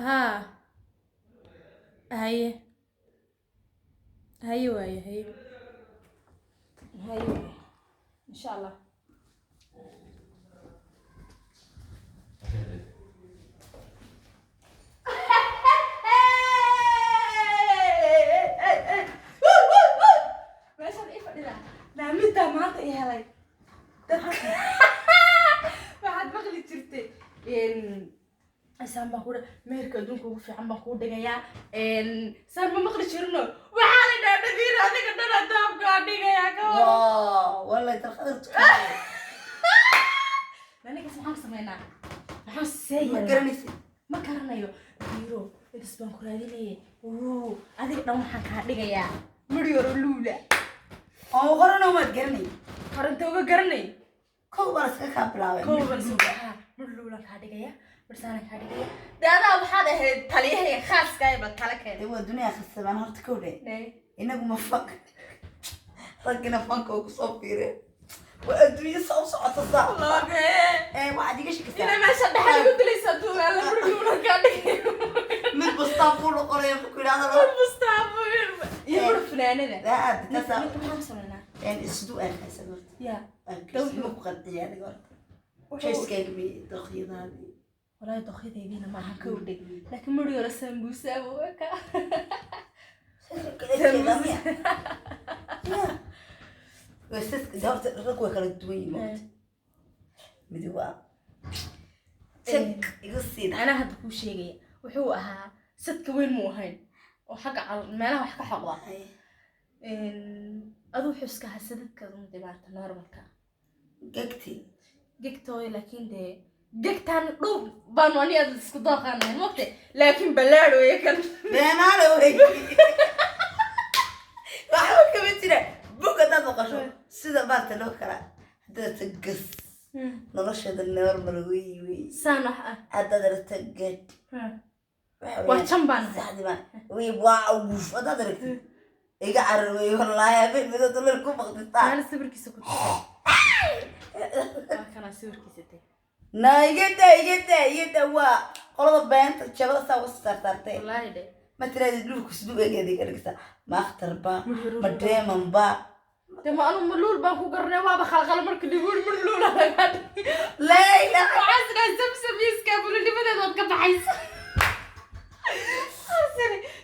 Haa, haye haye, waaye, haye haye waaye, insha Allah. Meeshaan ii fadhida naamiddaa maanta i helay. Waxaad maqli jirtay saan baan ku meherka adduunka ugu fiican baan kuu dhigayaa, saan ma maqli jirino. Waxaa la dhaha, "Nadiir, adiga dhana daabkaa dhigayaa ka war." Wallahi dalqadar. Anigas maxaan ku samaynaa? Maxaan see Ma yeelnaa? Garanaysid. Ma garanayo. Nadiiro, intaas baan ku raadinayay. Wuu adiga dhan waxaan kaa dhigayaa midh yaro luula. Oo qorana maad garanay. Horanta uga garanay. Kow baan iska kaa bilaabay. Kow baan soo haa, midh luulan kaa dhigaya, midh kaa dhigaya. Dee adaa waxaad ahayd taliyahayga khaaska ee bal tala keen. Dee waa dunia khasabaan horta, kow dhe. Inagu ma fanka, raggina fanka oo kusoo fiireen, waa adduunyo saa u socota saa. Looge. Ee, waxaad iga shekisaa. Inay meesha dhexal igu dilaysa duugaala midh luulan kaa dhigayo. Mid bustaan kuu noqonaya marku yidhahdo. Mustafa iyo midh funaanada. Aad ninka taasaa. Ninka maxaan ku samaynaa? Siduu arkaysa horta? Ya. Arkaysa ma ku qanciya adiga horta choicekaaga mi doqyadaadii? Walaahi doqyadaydiina maaha, ka udhay, laakiin midh yaro sambuusa buu ekaa. Horta rag way kala duwan yihiin horta. Midi waa jag iga siina. Anaa hadda kuu sheegaya, wuxuu ahaa sadka weyn muu ahayn oo xagga meelaha wax ka xoqda. Aduu wuxuu iska ahaa sadadka un dhibaata normalka. Gegti. Gegtooy, laakiin dee gegtaan dhuub baanu ani aad isku dooqaanahay mogte, laakiin ballaadh weeye kan. Beenaale wey, waxba kama jira. Bug haddaad maqasho sida maarta loo kala haddaad ta gas nolosheeda normal wey wey. Saan wax ah. Haddaad aragta ged. Waa jan baan ahay. Saxdi baan wey, waa wuf haddaad aragtid iga carar wey. Wallaahi habeen midoo dollar ku baqdistaa. Kaana sawirkiisa ku tus, waa kanaa sawirkiisa tag. Na igada igada igada, waa qolada beenta jabada saa uga saarsaartay. Wallaahi dhe. Ma tirahdid dhulku siduu egeeda iga dhigtaa, ma akhtar ba, ma deeman ba? De ma anu maluul baan ku garanay, waaba khalqal marka libuur mar luula lagaa dhigay. Laa ilaaha. Waxaa isdhahay Samsam iyo iskaabulinimadeeda waad ka baxaysa.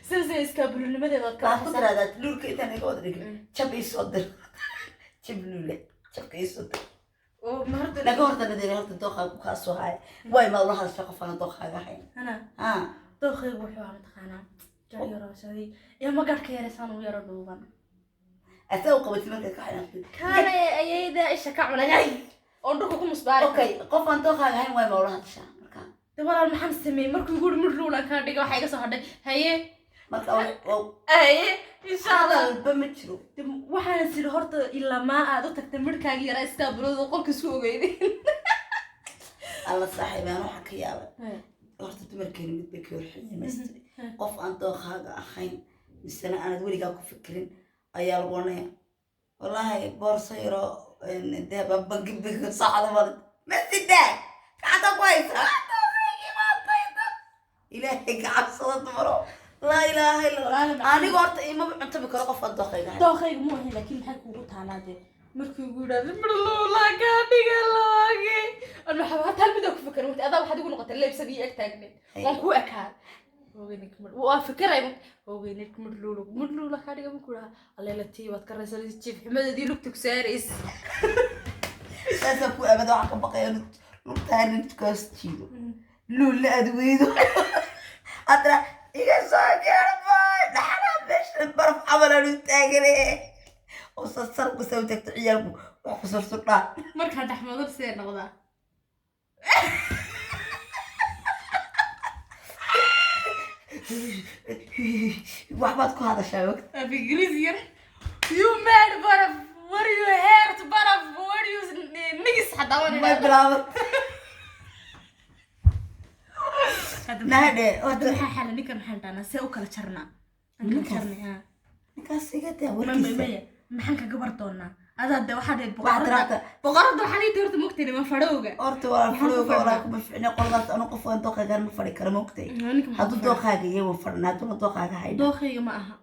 Samsam iskaabulinimadeeda waad ka Waxaad ku baxaysa. tiraahdaa luulka intaan iga wada dhigin, jab iisoo dir, jab luule, jabka iisoo dir. Oo ma horta. Laga horta nadiri horta dooqaagu kaa soo haya waay, maad ula hadashay qof aan dooqaaga hayn? Ana ha. Dooqaygu wuxuu ahaa, mataqaanaa, gar yaroo saday iyo ma garhka yareysaan u yaro dhuuban. Asaa u qabatay markaad ka xanaaqtid. Kaana ayayda isha ka cunayay oon dhulka ku musbaari. Okay, qof aan dooqaaga hayn waay ma ula hadashaa marka? De walaal, maxaan sameeyey markuu igu uri mid luulan kaa dhiga? Waxaa iga soo hadhay haye. Marka Haye, insha Allah. Hadalba ma jiro. De waxaan siri horta ilamaa aad u tagtay midhkaagii yaraa iskaabulada qolka isku ogeydin. Alla saaxiibaan, waxaa ka yaabay horta dumarkeeni mid bay ka horxiyeen maystiri. Qof aan dooqaaga ahayn misena aanad weligaa ku fikirin ayaa lagu oranaya, wallaahi boorso yaro dahab bangi bangi saacada mal ma sidaa gacanta ku haysa. Ilaahay ka cabsada dumaro, laa ilaaha illa Allah. Aniga horta imaba cuntami karo qof aan dooqayga ahayn. Dooqayga mu ahayn, laakiin maxay kuugu taalaa dee markii ugu yidhaahda midh kaa dhiga looge? An waxaa hata hal mid ku fikir waqti adaa waxaad igu noqotay leebsan iyo eg taagneed, waan kuu ekaa hoogeynka midh waa fikiray hoogeynka midh luulu, midh luula kaa dhiga markuu dhaha, alleela tii waad ka raysanaysa jiif xumadeedii lugta ku saaraysa. Saasaan ku abada, waxaan ka baqaya lugtaana kaas jiido, luulla aad weydo, haddana iga soo gaarbay dhaxalaa meesha baraf camal aanu taagane oo sarsar ku soo tagto, ciyaalku wax ku sursurdhaa. Markaa dhexmadar see noqdaa? Waxbaad ku hadashaa og. Af Ingiriis yar, you mad baraf, what you hurt baraf, what you nigis xataa waan may idhaahdaa. Bilaaban nahadhe Hadda horta. Maxaa xala ninkan? Maxaan dhahnaa? See u kala jarnaa? Aan kala Ninkaas? jarnay, haa. Ninkaas iga daa maya warkiisa. Maya, maxaan kaga bar doonaa? Adaa de waxaa dheed Waxaad boqorada. tiraahdaa Boqorada waxaa lii horta mogtay ma fadhowga. Horta waa Maxaan ku fadhowga fadhaa? Walaa kuma ficne qoladaas. Anu qof aan dooqaagaan ma fadhi kara, mogtay? Ninka maxaa Hadduu ku fadhaa? dooqaaga yahay waan fadhanaa, hadduna dooqaaga haydha. Dookhayga ma aha.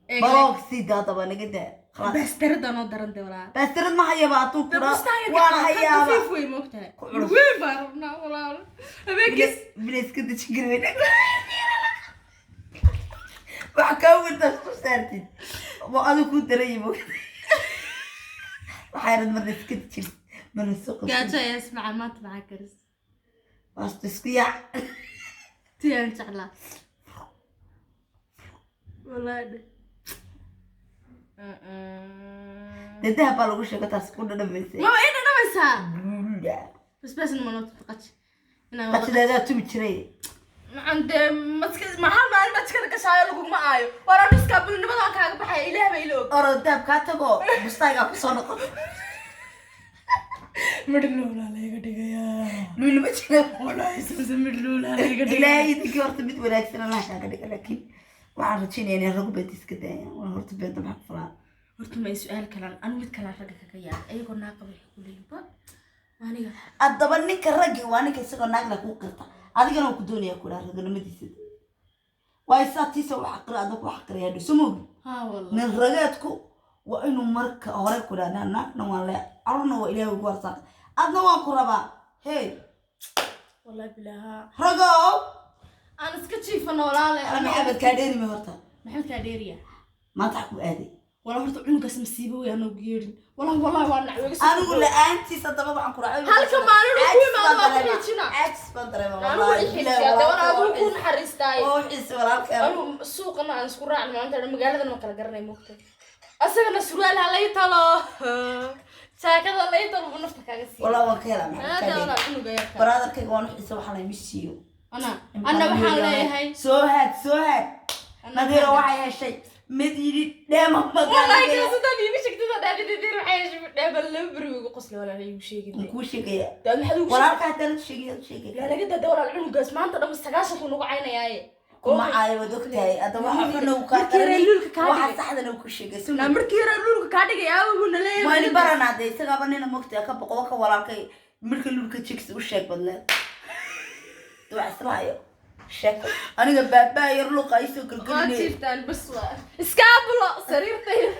Eeg, Baloog sii daadaba naga daa, khalaas. Baastarada noo daran de walaal. Baastirad ma hayaba hadduu De kura bustaanka waan ka hayaaba. Khafiif wey moogtahay. Ku culus. Weyn baan rabnaa walaal. Habeenkiis Bila iska dejin kari weyne. Wax kaa wintaas ku saartid oo adigu kuu daran yahay, mogtay? Waxaa yarad marna iska dejin, marna soo qabsin. Gaajo ayaa ismacaan maanta, maxaa karis? Waasto isku yaac. Tiyaan jeclaa. Walaal. Dee dahab baa lagu sheego, taas ku dhadhamaysay. Mama ii dhadhamaysaa. Basbaasna ma noo qaji. Inaan wada Qajidaadaa tumi jiray. Maxaan dee maska maxaa maalin baad jikada gashaayo laguma aayo. War anuska bulinimada waan kaaga baxaya, Ilaah baa ila og. Orod dahab kaa tago, bustaagaa kusoo noqon. Midhluulaa layga dhigayaa. Luuli ma jira. Walaahi samse midhluulaa layga. Ilaahay idinkii horta mid wanaagsan Allah kaaga dhiga, laakiin waxaan rajaynaya inay ragu beenta iska daayaan. Waa horta beenta maxaa ku falaa? Horta ma ay su-aal kalaan anu mid kalaan ragga kaga yaabay, ayagoo naa qaba waxay ku leeyihin ba aniga. Haddaba ninka raggi waa ninka isagoo naagla kuu qirta, adigana waa ku doonaya ku dhaha raganimadiisa waayo saa tiisa wax aqri, adna ku xaqiraya hadhow, soo moogi? Haa wallah. Nin rageedku waa inuu marka hore ku dhaha naagna waan le, carruurna waa Ilaahay ugu arsaaqay, adna waan ku rabaa, hey. Wallahi bilaaha. Ragow. Aan iska jiifano walaale. Ala Maxamed kaa dheerimi horta. Maxamed kaa dheeriya. Maanta wax ku aaday. Wala horta cunugaas masiibo wey, anoo geerin wallahi wallahi waa nacwega. Anigu la-aantiis haddaba waxaan ku raacay. Halka maalin uu ku imaado waa ku xiijina. Caajis baan dareema. Anigu Wallahi ixiijiya de war adigu ku naxariistaay. Oo xiisi walaalkeen. Anu suuqana aan isku raacno maanta dhan, magaaladan ma kala garanay moogta. Asagana surwaal ha lay talo, jaakada lay talo buu nafta kaaga siiya. Wallah waan ka helaa Maxamed Hada kaa dheeri. Walaa cunuga yarka. Baraadarkayga waan u xiisa, waxaan lahay misiiyo. Ana waxaan leeyahay. Soo haad, soo haad. Nadiiro waxay heshay mid yidhi dheema. Wallahi. Magaalada. Kaasataan iiga sheegtay dhaadidin, waxay heshay dheema laba beri ugu qosli walaal iigu sheegin. Kuu sheegaya. Dee maxaad ugu sheegay? Walaalka haddana sheegaya sheegaya. Yaa laga dada walaal, cunugaas maanta dhan 90 nagu caynayaaye. Kuma caayo, waad ogtahay hadda waxa xuna uu kaa Markii daranay, reer luulka kaa waxa dhigay. saxdana uu ku sheegay. Naa markii yaraa luulka kaa dhigay aawigu na leeyahay. Waani baranaa dee, isagaaba nina mogtahay ka boqo ka walaalkay marka luulka jigsi u sheeg badleed wax isla hayo sheeg aniga baabaa yar luuqa isoo Waa gelgelinay. Jiiftaan bas, waa iskaabulo sariirtayda.